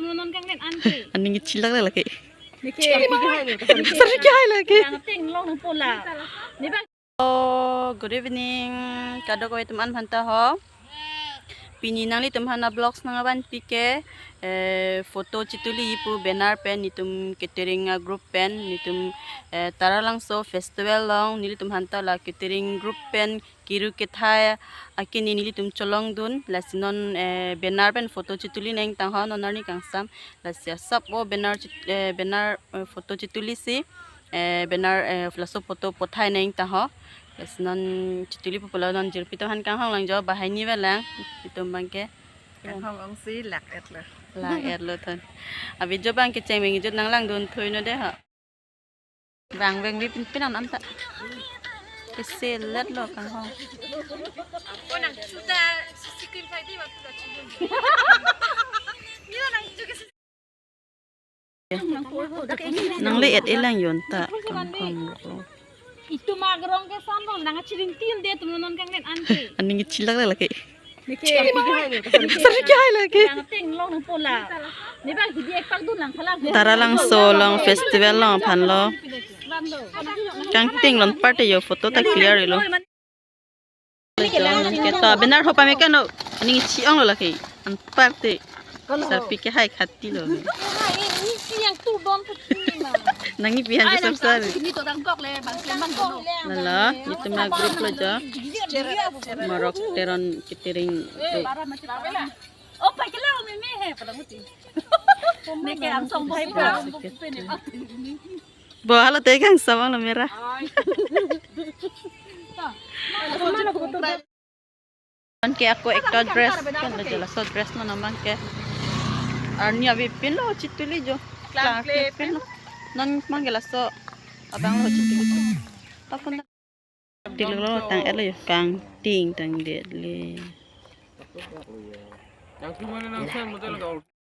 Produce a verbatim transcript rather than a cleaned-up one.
Non kanglen an ke. Aning chilak lake. Neke. Sari kya hai lake. Yang ting long pola. Ni ba. Oh, good evening. Kadokave atum aphan ta ho. Pini nanglitum aphan a-vlogs nangvanpi ke, eh, photo chituli pu banner pen nelitum catering a-group pen nelitum, eh, Taralangso festival along nelitum aphan ta la catering group pen kiru kethai akini nelitum cholongdun, lasi non, eh, banner pen photo chituli nangtang ho, non arni kangsam, lasi asap o banner chit-, eh, banner, eh, photo chitulisi, eh, banner, eh, laso photo pothai nangtang ho, lasi non chituli pu pulo, non jirpi atum aphan kanghong lang jo, bahai ni velang, itum abangke. Kanghong ongsi lak-et lo. Lak-et lo thon. Abi jo abangke chengmeng jut nanglangdun thui no de ho. Vangveng vi pinpin an anta. Keselet lo kanghong. Nangle-et-e lang jo anta kanghong lo. Itum agrong ke san lo, nang chiring til de, itum non kanglen an ke. Aning chilak lake. Neke. Sari kya hai lake. Yang ting long pola. Ni ba hidi ek pak dun lang khala. Taralangso along festival along aphan lo. Kangting lon parte jo photo ta clear lo. Neke to banner ho pame kano. Aning chi-ong lo lake. Anparte. Sarpi kehai khati lo. Ini si yang tu bom tu ni ma. Nangpi aphan ke sar sar. Ini to dang kok le, bang kleman dong. Lalo, nelitum a-group lo jo. Morok Teron catering group. Oh, pai ke la meme he pada muti. Neke am song bai pa. Bo halo te kangsamang lo mera. Anke ako ekta dress kan lo jo, laso dress non abangke. Arni abi pinlo chituli jo. Klang kle pinlo. Non abangke laso abang lo chituli jo. Tapon til lo tang-et lo jo, kangting tangdet le.